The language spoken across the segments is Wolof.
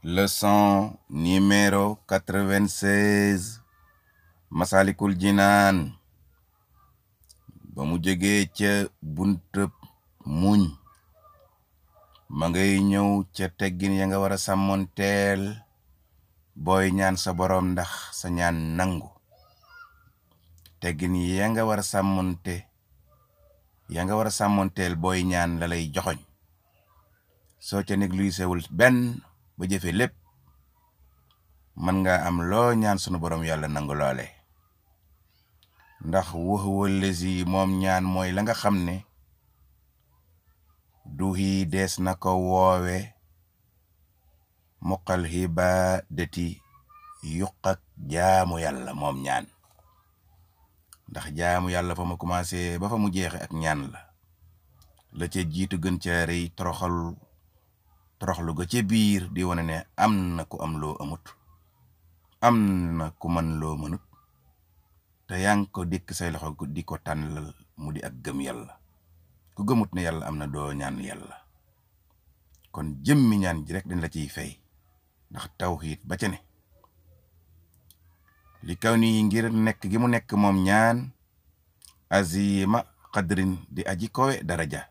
Leçon numéro 96 Masalikul Jinaan ba mu jógee ca buntëb muñ ma ngay ñëw ca teggin ya nga war a sàmmonteel booy ñaan sa boroom ndax sa ñaan nangu. Teggin ya nga war a sàmmonteel booy ñaan la lay joxoñ soo ca négligéwul benn ba jëfe lépp mën nga am loo ñaan sunu boroom yàlla nangu loole. ndax waxuwal lesi moom ñaan mooy la nga xam ne du hi dees na ko woowe muqal xibaadati yuqak jaamu yàlla moom ñaan. ndax jaamu yàlla fa mu commencé ba fa mu jeexe ak ñaan la ca jiitu gën ca rëy toroxlu ga ca biir di wane ne am na ku am loo amut, am na ku mën loo mënut, te yaa ngi ko dikk say loxo di ko tànnal mu di ak gëm yàlla. ku gëmut ne yàlla am na doo ñaan yàlla. kon jëmmi ñaan ji rek dañ la ciy fay ndax tawxiid ba ca ne li kaw nii ngir nekk gi mu nekk moom ñaan azima qadrin di aji kowe daraja.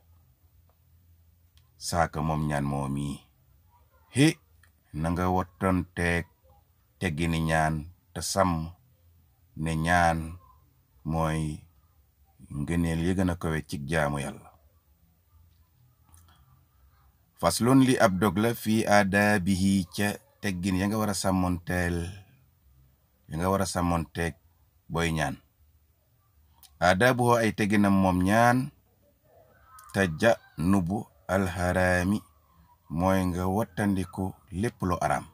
saaka moom ñaan moo mii na nga wottonteeg teggini ñaan te sàmm ne ñaan mooy ngëneel yi gën a kowe ci jaamu yàlla. faslun li ab dog la fii aadaabihi ca teggin ya nga war a sàmmonteeg booy ñaan. aadaabuhu ay tegginam moom ñaan taja nubu alxaraami mooy nga wattandiku lépp lu araam,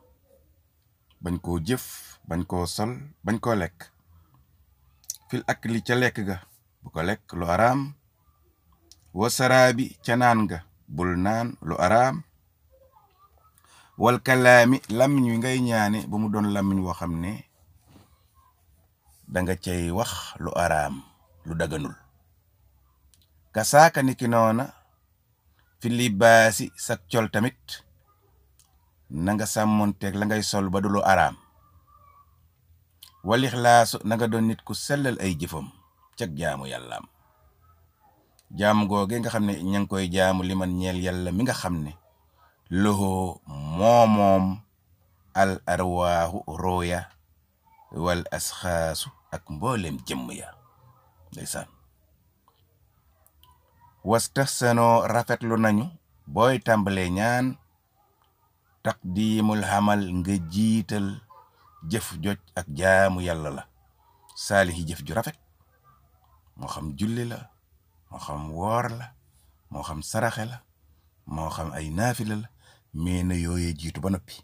bañ koo jëf, bañ koo sol, bañ koo lekk. fil akli ca lekk ga bu ko lekk lu araam, wa saraabi ca naan ga bul naan lu araam, wal kalaami làmmiñ wi ngay ñaane bu mu doon làmmiñ woo xam ne danga cay wax lu araam lu daganul. kasaaka niki noona fi libaasi sak col tamit na nga sàmmonteeg la ngay sol ba du lu araam. walixlaasu na nga doon nit ku sellal ay jëfam cag jaamu yàllaam. jaamu googe nga xam ne ña ngi koy jaamu li man ñeel yàlla mi nga xam ne loxoo moomoom al arwaahu rooya wal asxaasu ak mboolem jëmm ya. ndeysaan. wastaxsanoo rafetlu nañu booy tàmbalee ñaan taqdiimul xamal nga jiital jëf joj ak jaamu yàlla la saalihi jëf ju rafet, moo xam julli la, moo xam woor la, moo xam saraxe la, moo xam ay naafila la, mais na yooye jiitu ba noppi.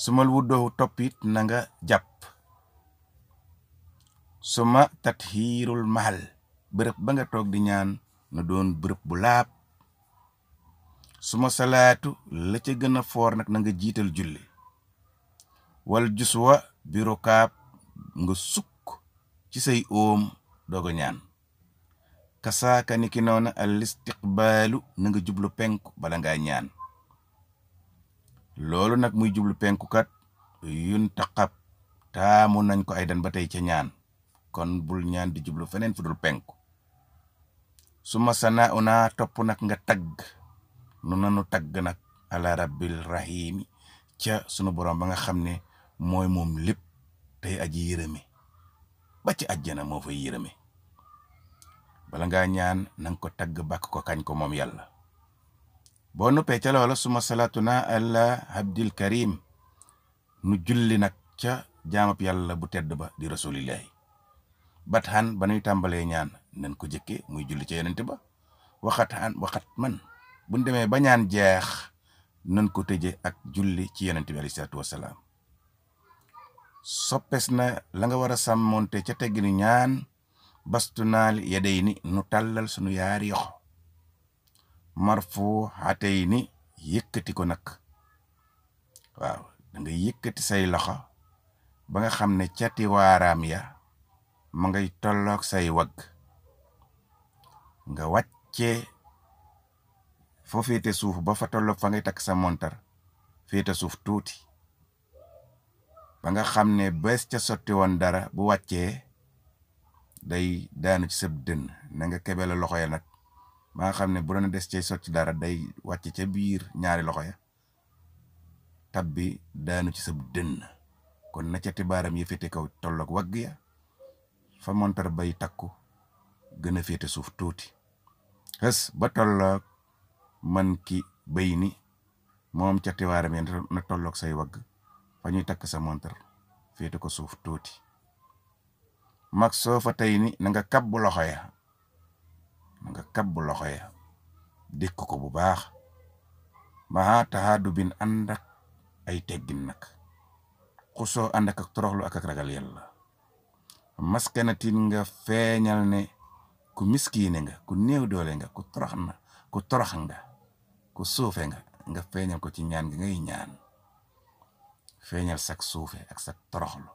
sumal wuddoo toppit na nga jàpp. suma tathiirul mahal bërëb ba nga toog di ñaan na doon bërëb bu laab. suma salaatu la ca gën a foor nag na nga jiital julli. wal juswa birokaab nga sukk ci say oom dooga ñaan. kasaaka ni ki noona al istiqbaalu na nga jublu penku bala ngaa ñaan. loolu nag muy jublu penku kat yun taqab taamu nañ ko ay dan ba tey ca ñaan. kon bul ñaan di jublu feneen fu dul penku. suma sanaa una topp nag nga tagg nu nanu tagg nag ala rabbil rahimi ca sunu borom ba nga xam ne mooy moom lépp tey aji yërëme ba ci àjjana moo fay yërëme. bala ngaa ñaan nanga ko tagg bàkk ko kañ ko moom yàlla. boo nuppee ca loola suma salatuna ala abdil karim nu julli nag ca jaamab yàlla bu tedd ba di rasulillahi. batxan ba nuy tàmbalee ñaan nañ ko jëkke muy julli ca yonent ba. waxat man buñ demee ba ñaan jeex nañ ko tëje ak julli ci yonent bi alayhi salaatu wasalaam. soppes na la nga war a sàmmonte ca tegginu ñaan bastu naal yaday ni nu tàllal sunu yaari yoxo. marfu xatey ni yëkkati ko nag. waaw da nga yëkkati say loxo ba nga xam ne cati waaraam ya ma ngay tolloog say wagg. nga wàccee foofeete suuf ba fa tolloog fa ngay takk sa montar féete suuf tuuti ba nga xam ne bés ca sotti woon dara bu wàccee day daanu ci sab dënn na nga kebele loxo ya nag ba nga xam ne bu doon des cay sotti dara day wàcc ca biir ñaari loxo ya tab bi daanu ci sab dënn kon na ca tibaaram yi féete kaw tolloog wagg ya fa montar bay takku gën a féete suuf tuuti xës ba tolloog man ki bay ni moom ca tibaaram yi na tolloog say wagg fa ñuy takk sa montar féete ko suuf tuuti mag soo fa tey ni na nga kabbu loxo ya dékk ko bu baax maa taxaadu bin ànd ak ay teggin nag xusoo ànd ak toroxlu ak ragal yàlla maskanatin nga feeñal ne ku miskiine nga ku néew doole nga ku torox nga ku suufe nga feeñal ko ci ñaan gi ngay ñaan feeñal sak suufe ak sak toroxlu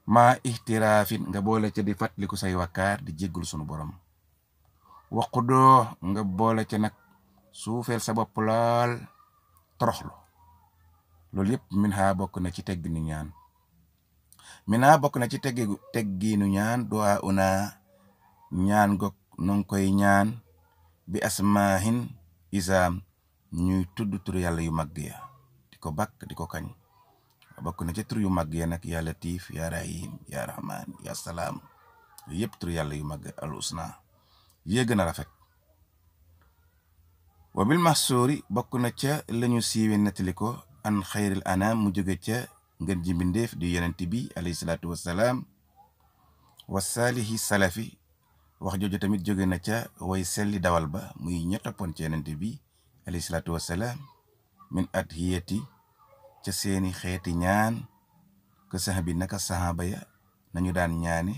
maa ixtiraafin nga boole ca di fàttaliku say wakkaar di jéggul sunu borom waqudoo nga boole ca nag suufeel sa bopp lool toroxlu loolu yëpp min ha bokk na ci tegginu ñaan tegginu ñaan du'a una ñaan gog nong koy ñaan bi asmaahin isaam ñuy tudd tur yàlla yu mag ya di ko bakk di ko kañ bokk na ci tur yu mag ya nag ya latif ya rahim ya rahman ya salaam yëpp tur yàlla yu mag al usna yee gën a rafet wa bil mahsuuri bokk na ca lañu siiwe nettali ko an xayril anam mu jóge ca ngën ji mbindéef di yonent bi alayhi salaatu wassalaam wa saalihi salafi wax jooju tamit jóge na ca way selli dawal ba muy ña toppoon ci yonent bi alayhi salaatu wassalaam min adhiyati ca seeni xeeti ñaan ka sax bi naka saxaaba ya nañu daan ñaane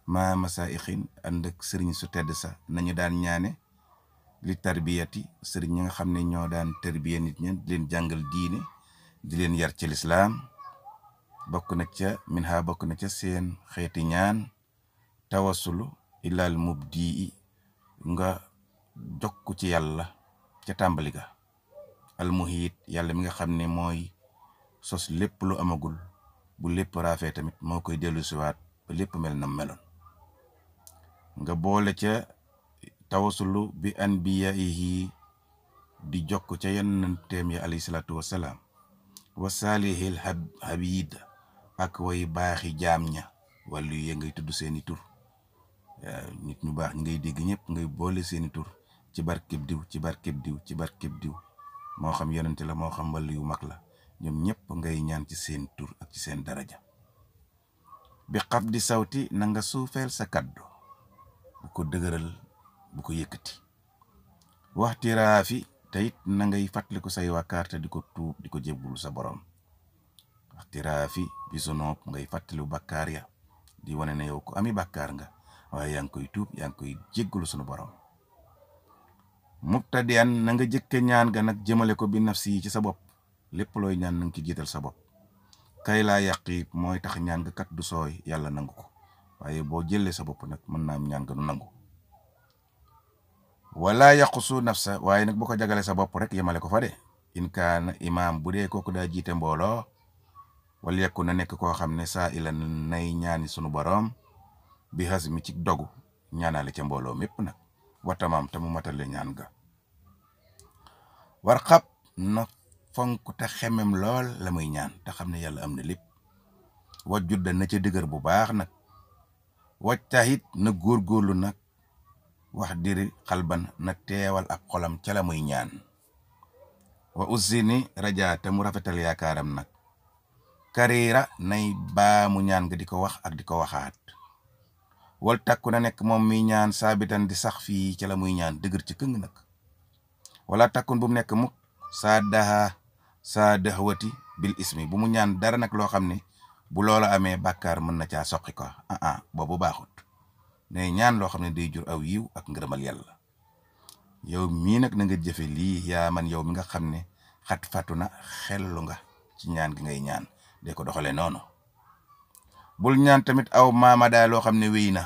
ma masaixin ànd ak sëriñ su tedd sa nañu daan ñaane li tarbiyati sëriñ ñi nga xam ne ñoo daan tarbiya nit ña di leen jàngal diine di leen yar ci lislaam bokk na ca seen xeeti ñaan tawasulu ilal mubdii nga jokku ci yàlla ca tàmbali ga almuhiit yàlla mi nga xam ne mooy sos lépp lu amagul bu lépp raafee tamit moo koy dellu siwaat ba lépp mel na meloon nga boole ca tawasulu bi anbiyaihi di jokk ca yonenteem ya alayhi salaatu wassalaam wa saalihil habid ak way baaxi jaam ña wàllu ye ngay tudd seeni tur nit ñu baax ñi ngay dégg ñëpp ngay boole seeni tur ci barkeb diw ci barkeb diw ci barkeb diw moo xam yonente la moo xam wàllu yu mag la ñoom ñëpp ngay ñaan ci seen tur ak ci seen daraja bi xaf di sawti na nga suufeel sa kaddu bu ko dëgëral bu ko yëkkati waxtiraafi te it na ngay fàttaliku say wakkaar te di ko tuub di ko jébbulu sa borom waxtiraafi bi sunoob ngay fàttaliku bakkaar ya di wane ne yow ko ami bakkaar nga waaye yaa ngi koy tuub yaa ngi koy jéggulu sunu borom mubtadian na nga jëkke ñaan ga nag jëmale ko bi nafsi yi ci sa bopp lépp looy ñaan na nga ci jiital sa bopp kay laa yàqiib mooy tax ñaan nga kat du sooy yàlla nangu ko waaye boo jëlee sa bopp nag mën naa am ñaan nga du nangu wala yaqusu nafsa waaye nag boo ko jagale sa bopp rek yemale ko fa de in kaana imaam bu dee kooku daa jiite mbooloo wala yekku na nekk koo xam ne saa ila nay ñaani sunu borom bi xas mi ci dogu ñaanale ca mbooloo mépp nag watamaam te mu matale ñaan ga war xab na fonk te xemem lool la muy ñaan te xam ne yàlla am na lépp wajjut da na ca dëgër bu baax nag waj taxit na góorgóorlu nag wax diri xalban na teewal ab xolam ca la muy ñaan wa usini raja te mu rafetal yaakaaram nag kariira nay baamu ñaan nga di ko wax ak di ko waxaat wal takku na nekk moom mi ñaan saabitan di sax fii ca la muy ñaan dëgër ci këng nag wala takkun bu mu nekk mukk saa dahwati bil ismi bu mu ñaan dara nag loo xam ne bu loola amee bàkkaar mën na caa soqi ko boobu baaxut ne ñaan loo xam ne day jur aw yiw ak ngërëmal yàlla yow mii nag na nga jëfe lii yaa man yow mi nga xam ne xat fatu na xellu nga ci ñaan gi ngay ñaan de ko doxalee noonu bul ñaan tamit aw maamadaa loo xam ne wéy na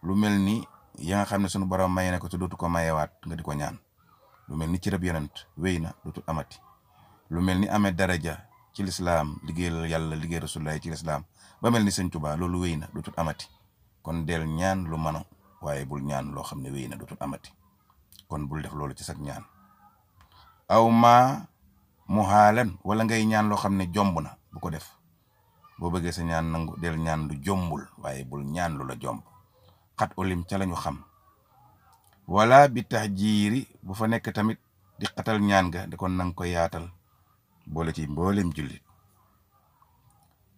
lu mel ni ya nga xam ne sunu borom maye na ko te dootu ko mayewaat nga di ko ñaan lu mel ni ci rab yonent wéy na dootul amati lu mel ni amee daraja ci lislaam liggéeyal yàlla liggéey rasulullaay ci lislaam ba mel ni sëñ Tuubaa loolu wéy na dootul amati kon del ñaan lu mano waaye bul ñaan loo xam ne wéy na dootul amati kon bul def loolu ci sag ñaan aw ma mu xaalan wala ngay ñaan loo xam ne jomb na bu ko def boo bëggee sa ñaan nangu del ñaan lu jombul waaye bul ñaan lu la jomb xat olim ca lañu xam wala bi tax jiiri bu fa nekk tamit di xatal ñaan ga de kon nanga ko yaatal boole ci mboolem jullit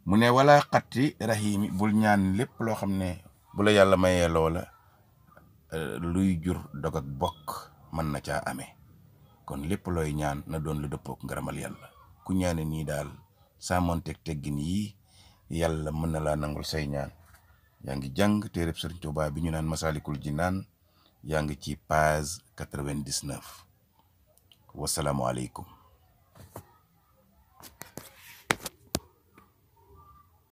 mu ne wala xatti rahimi bul ñaan lépp loo xam ne bu la yàlla mayee loola luy jur dog ak bokk mën na caa amee kon lépp looy ñaan na doon lu dëppook ngërëmal yàlla ku ñaane nii daal sàmmonteeg teggin yi yàlla mën na laa nangul say ñaan yaa ngi jàng téereb Sëriñ Tuubaa bi ñu naan Masaalikul Jinaan yaa ngi ci page 99 wasalaamualeykum